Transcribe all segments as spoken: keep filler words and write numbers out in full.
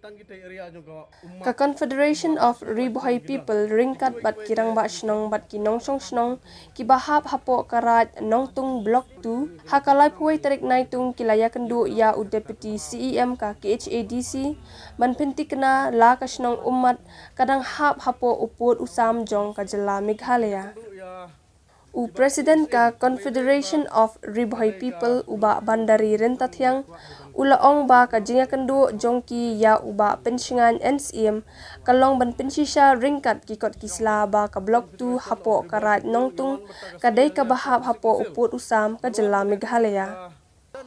Ka Confederation of Ri Bhoi People ryngkat bad ki rangbah shnong bad ki nongshong shnong kiba hap hapoh ka Raid Nongtung Block two, ha ka laiphew tarik Naitung ki la ïakynduh ïa u Deputy C E M ka K H A D C ban pynthikna la ka shnong Ummat ka dang hap hapoh u pud u sam jong ka jylla Meghalaya. U President ka Confederation of Ri Bhoi People, u Bah Bandari Ryntathiang, u la ong ba ka jingïakynduh jong ki ïa u Bah Pynshngaiñ N C M ka long ban pynshisha ryngkat ki kot ki sla ba ka Block two hapoh ka Raid Nongtung ka dei kaba hap hapoh u pud u sam ka jylla Meghalaya.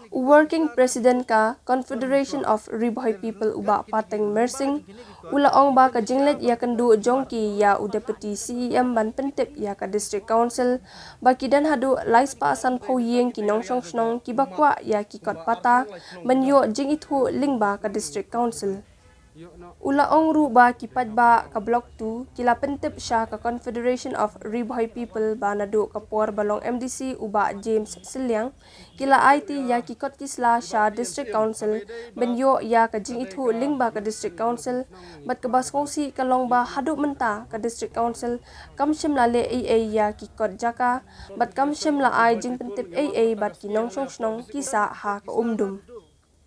U Working President ka Confederation of Ri Bhoi People, u Bah Pateng Mersing, u la ong ba ka jingleit ïakynduh jong ki ïa u Deputy C E M ban pyntip ïa ka District Council ba ki don haduh lai spah sanphew ïing ki nongshong shnong kiba kwah ïa ki kot pata ban ïoh jingithuh lyngba ka District Council. U la ong ruh ba ki paidbah ka Block two ki la pyntip sha ka Confederation of Ri Bhoi People ba naduh ka por ba long M D C u Bah James Sylliang, ki la aiti ïa ki kot ki sla sha District Council ban ïoh ïa ka jingithuh lyngba ka District Council, bad kaba sngewsih ka long ba haduh mynta ka District Council kam shym la leh ei ei ïa ki kot jaka, bad kam shym la ai jingpyntip ei ei bad ki nongshong shnong ki sah ha ka umdum.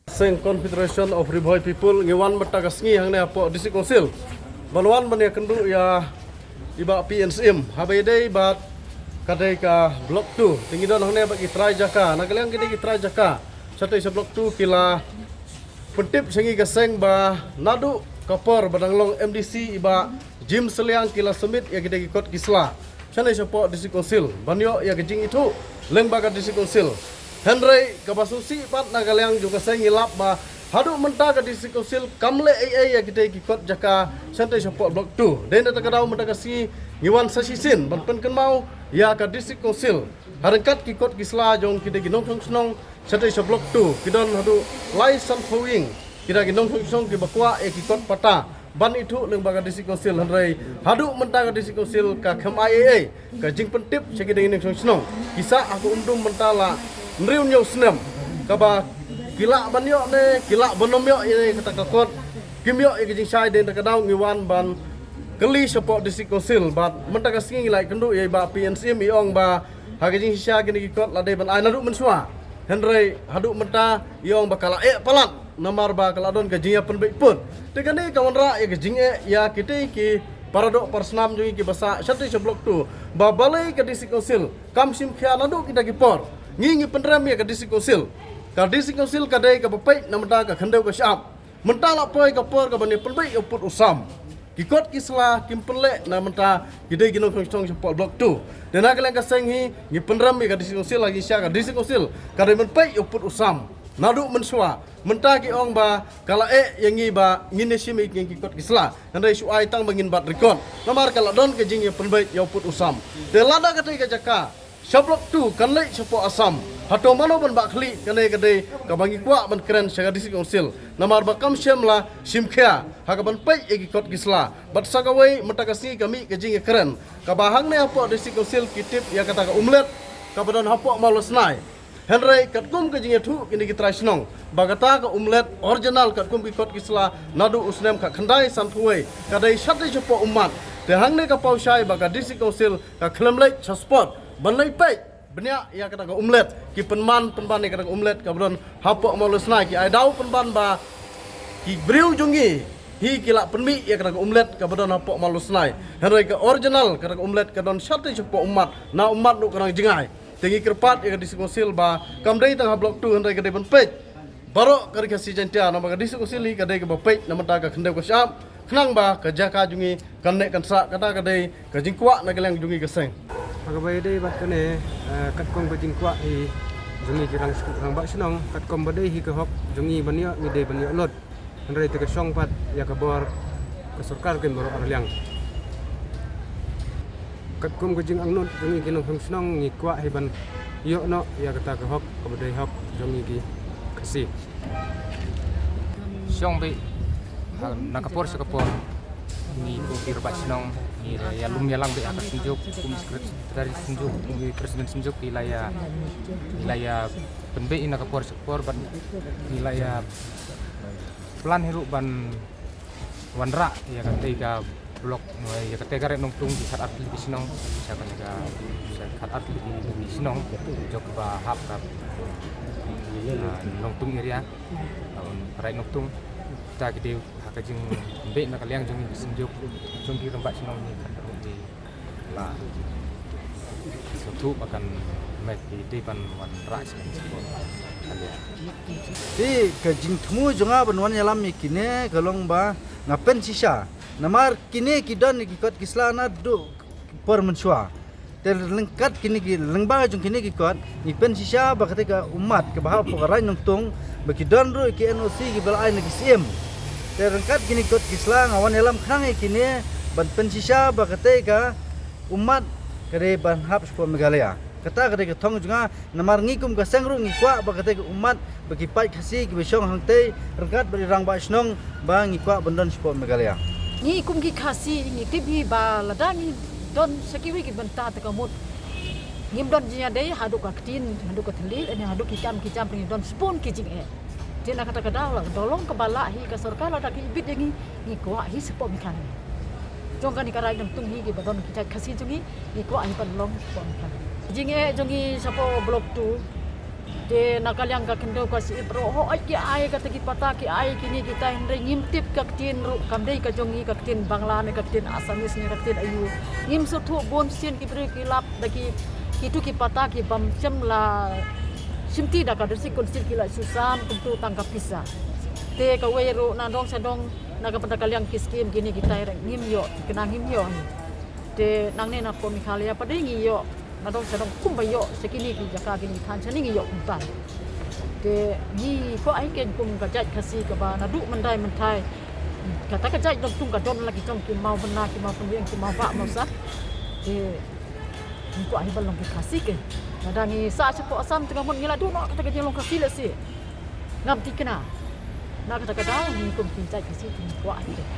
Seng Confederation of Ri Bhoi People ngi wan mynta ka sngi hangne hapoh District Council ban wan ban ïakynduh ïa i Bah P N C M, haba ïadei bad ka dei ka Block two. Te ngi don hangne bad ki trai jaka, na ka liang ki dei ki trai jaka shatei sha Block two ki la pyntip sha ngi ka seng ba naduh ka por ba dang long M D C i Bah James Sylliang ki la submit ïa ki dei ki kot ki sla shanei shapoh District Council ban ïoh ïa ka jingithuh lyngba ka District Council. Hynrei kaba sngewsih pat na ka liang jong ka seng ngi lap ba haduh mynta ka District Council kam leh ei ei ïa ki dei ki kot jaka shanei shapoh Block two. Dei na kata ka daw mynta ka sngi ngi wan sa shisien ban pynkynmaw ïa ka District Council ha ryngkat ki kot ki sla jong ki dei ki nongshong shnong shatei sha Block two, ki don haduh lai sanphew ïing ki dei ki nongshong shnong kiba kwah ïa ki kot pata ban ithuh lyngba ka District Council, hynrei haduh mynta ka District Council ka khlem ai ei ei ka jingpyntip sha ki dei ki nongshong shnong. Ki sah ha ka umdum mynta la hynriew hynñiew snem, kaba ki lah ban ïoh ne ki lah ban ym ïoh ïa kata ka kot, kim ïoh ïa ka jingshai. Dei na kata ka daw ngi wan ban kylli shapoh District Council bad mynta ka sngi ngi la ïakynduh ïa i Bah P N C M, i ong ba ha ka jingshisha kine ki kot la dei ban ai naduh mynshuwa, hynrei haduh mynta i ong ba ka la eh palat namar ba ka la don ka jingïapynbeit pud. Te kane ka wanrah ïa ka jingeh ïa kitei ki paradoh parasnam jong ngi kiba sah shatei sha Block two ba balei ka District Council kam shim khia naduh kita ki por. Ngi ngi pynrem ïa ka District Council. Ka District Council ka dei kaba peit na mynta ka khyndew ka shyiap. Mynta la poi ka por kaban ïapynbeit ïa u pud u sam. Ki kot ki sla kim pynleh na mynta ki dei ki nongshong shnong shapoh Block two. Te na ka liang ka seng hi ngi pynrem ïa ka District Council, ha ka jingshisha ka District Council ka dei ban peit ïa u pud u sam naduh mynshuwa. Mynta ki ong ba ka la eh ïa ngi ba ngin ïashim ïa ki kot ki sla, hynrei shu ai tang ba ngin bat record namar ka la don ka jingïapynbeit ïa u pud u sam. Te lada katei ka jaka sha Block two kan leit shapoh Assam, hato mano ban bah khlieh? Kane ka dei kaba ngi kwah ban kren sha ka District Council namar ba kam shym la shim khia ha kaban peit ïa ki kot ki sla. Bad sa kawei, mynta ka sngi ka mih ka jingïakren kaba hangne hapoh District Council ki tip ïa kata ka umlet kaba don hapoh Mawlasnai. Hynrei katkum ka jingïathuh kine ki trai shnong ba kata ka umlet original katkum ki kot ki sla naduh u snem khatkhyndai sanphew wei ka dei shatei shapoh Ummat. Te hangne ka paw shai ba ka District Council ka khlem leit sha spot ban leit peit bniah ïa kata ka umlet. Ki pynban pynban ïa kata ka umlet kaba don hapoh Mawlasnai, ki ai daw pynban ba ki briew jong ngi hi ki la pynmih ïa kata ka umlet kaba don hapoh Mawlasnai, hynrei ka original kata ka umlet ka don shatei shapoh Ummat, na Ummat ruh ka nang jngai. Te ngi kyrpad ïa ka District Council ba kam dei tang ha Block two, hynrei ka dei ban peit baroh ka Ri Khasi Jaiñtia namar ka District Council hi ka dei kaba peit na mynta ka khyndew ka shyiap, khnang ba ka jaka jong ngi kan neh kan sah. Kata ka dei ka jingkwah na ka liang jong ngi ka seng. Ha kaba ïadei bad kane, eh, katkum ka jingkwah hi jong ngi ki rang, rangbah shnong, katkum ba dei hi ka hok jong ngi ban ïoh, ngi dei ban ïoh lut. Hynrei te ka shong pat ïa ka bor ka sorkar kin baroh arliang. Katkum ka jingangnud jong ngi ki nongshong shnong ngi kwah hi ban ïoh noh ïa kata ka hok kaba dei hok jong ngi ki Khasi. Shong beit, ha, na ka por sha ka por. Ngi kum ki rangbah shnong ngi la ïalum ïalang beit ha ka Synjuk, kum secretary Synjuk, kum president Synjuk, ngi la ïa, ngi la ïa pynbeit na ka por sha ka por bad ngi la ïa plan hi ruh ban Wanrah ïa katei ka block, ïa katei ka Raid Nongtung, ki khatar tylli ki shnong, sha kane ka, sha khatar tylli ki shnong jong kaba hap ka, ah, Nongtung area, ah, Raid Nongtung. Ta ki dei ha ka jingbeh na ka liang jong ngi, ki synjuk jong ki rangbah shnong, ngi khatduh ngi la sngewthuh ba kan mih, ki dei ban wanrah sha ka jingpynlong. Te ka jingthmu jong nga ban wan ïalam ïa kine ka long ba nga pynshisha. Namar kine ki don ïa ki kot ki sla naduh por mynshuwa. Te ryngkat kine ki, lyngba jong kine ki kot, ngi pynshisha ba katei ka ummat kaba hap hapoh ka Raid Nongtung, ba ki don ruh ïa ki N O C kiba la ai na ki Syiem. Te ryngkat kine ki kot ki sla, nga wan ïalam khnang ïa kine ban pynshisha ba katei ka ummat ka dei ban hap shapoh Meghalaya. Kata ka dei ka thong jong nga, namar ngi kum ka seng ruh ngi kwah ba katei ka ummat, ba ki paid Khasi kiba shong hangtei ryngkat bad ki rangbah shnong, ba ngi kwah ban don shapoh Meghalaya. Ngi kum ki Khasi ngi tip hi ba lada ngi don sha kiwei ki bynta te ka mut ngim don jingïadei haduh ka ktien, haduh ka thylliej, ne haduh ki kam ki jam, te ngi don shibun ki jingeh. Te na kata ka daw, la ka daw long kaba lah hi ka sorkar, lada ki ibit ïa ngi, ngi kwah hi shapoh Meghalaya. Jong kane ka Raid Nongtung hi kiba don ki jait Khasi jong ngi, ngi kwah hi ban long shapoh Meghalaya. Jingeh jong ngi shapoh Block two. Te na ka liang ka khyndew ka syiap ruh, hooid ki ai kata ki patta, ki ai kine kita, hynrei ngim tip ka ktien ruh, kam dei ka jong ngi ka ktien Bangla ne ka ktien Assamese ne ka ktien aiu. Ngim sngewthuh, bun sien ki briew ki lap da ki, kitu ki patta ki bym shym la shimti da ka District Council, ki la shu sam kumtu tang ka pisa. Te kawei ruh na dong sha dong, na ka bynta ka liang ki skim kine kita ruh ngim ïoh, kane ngim ïoh. Te nangne napoh Meghalaya pat de ngi ïoh, na dong sha dong kumba ïoh sha kine ki jaka, kine ki thaiñ shane ngi ïoh kumta. Te ngi kwah hi kein kum ka jait Khasi kaba naduh myndai mynthai, kata ka jait Nongtung ka don la ki jong ki mawbynna, ki mawpynïeng, ki mawbah mawsah. Te ngi kwah hi ban long ki Khasi kein. Lada ngi sah shapoh Assam te ka mut ngi la duh noh kata ka jinglong Khasi lehse. Ngam thikna. Na kata ka daw ngi kum ki jait Khasi te ngi kwah hi kein.